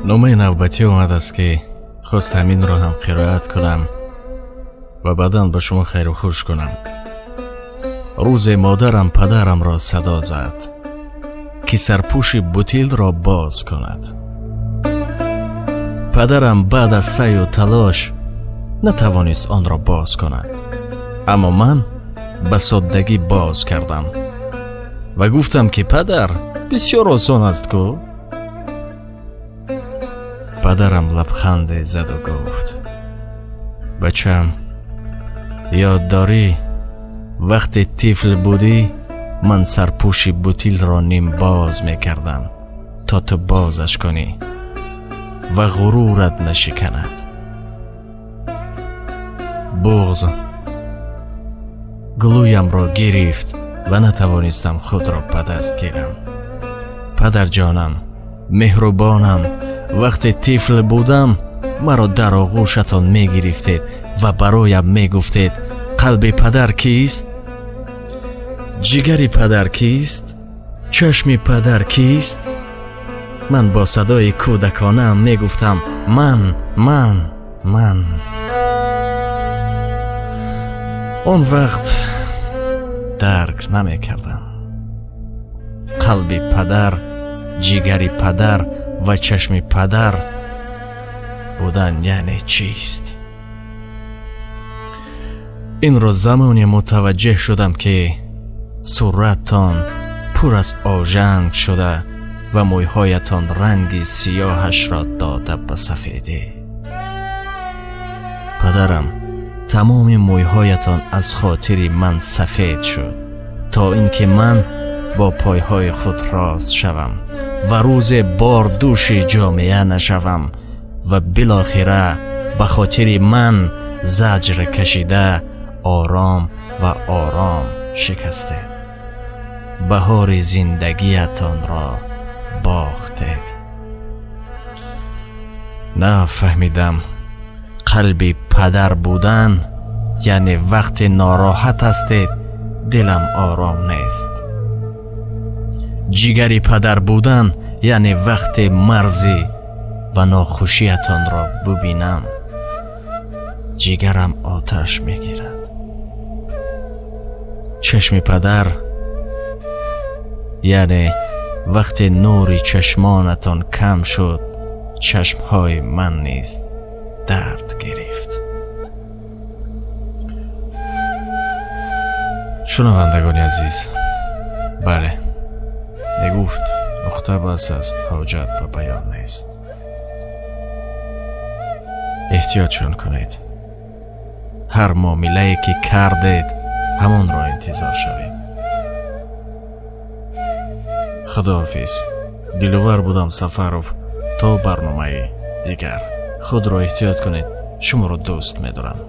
Номаи навбатӣ омадааст, ки хост ҳаминро ҳам қироат кунам ва баъдан ба шумо хайру хуш кунам. Рӯзе модарам падарамро садо зад, ки сарпӯши бутилро боз кунад. Падарам баъд аз саъю талош натавонист онро боз кунад, аммо ман ба соддагӣ боз кардам ва гуфтам, ки падар, бисёр осон аст ку. Падарам лабханде заду гуфт: «Бачам, ёд дорӣ, вақте тифл будӣ, ман сарпӯши бутилро нимбоз мекардам, то ту бозаш кунӣ ва ғурурат нашиканад?» Буғз гулӯямро гирифт ва натавонистам худро ба даст гирам. Падарҷонам, меҳрубонам, вақте тифл будам, маро дар оғӯшатон мегирифтед ва бароям мегуфтед: «Қалби падар кист? Ҷигари падар кист? Чашми падар кист?» Ман бо садои кӯдаконаам мегуфтам: «Ман, ман, ман». Он вақт дарк намекардам, қалби падар, ҷигари падар ва чашми падар будан яъне чист. Инро замоне мутаваҷҷеҳ шудам, ки сураттон пур аз ожанг шуда ва мӯйҳоятон ранги сиёҳашро дода ба сафедӣ. Падарам, тамоми мӯйҳоятон аз хотири ман сафед шуд, то ин ки ман бо пойҳои худ рост шавам ва рӯзе бордӯши ҷомеа нашавам ва билохира ба хотири ман заҷр кашида, ором ва ором шикастед, баҳори зиндагиятонро бохтед. Нафаҳмидам, қалби падар будан яъне вақте нороҳат ҳастед, дилам ором нест. Ҷигари падар будан яъне вақте марзӣ ва нохушиятонро бубинам, ҷигарам оташ мегирад. Чашми падар яъне вақте нури чашмонатон кам шуд, чашмҳои ман низ дард гирифт. Шунавандагони азиз, бале, мегуфт, нуқта бас аст, ҳоҷат ба баён нест. Эҳтиётшон кунед. Ҳар муомилае ки кардед, ҳамонро интизор шавед. Худоҳофиз. Диловар будам Сафаров. То барномаи дигар худро эҳтиёт кунед. Шуморо дӯст медорам.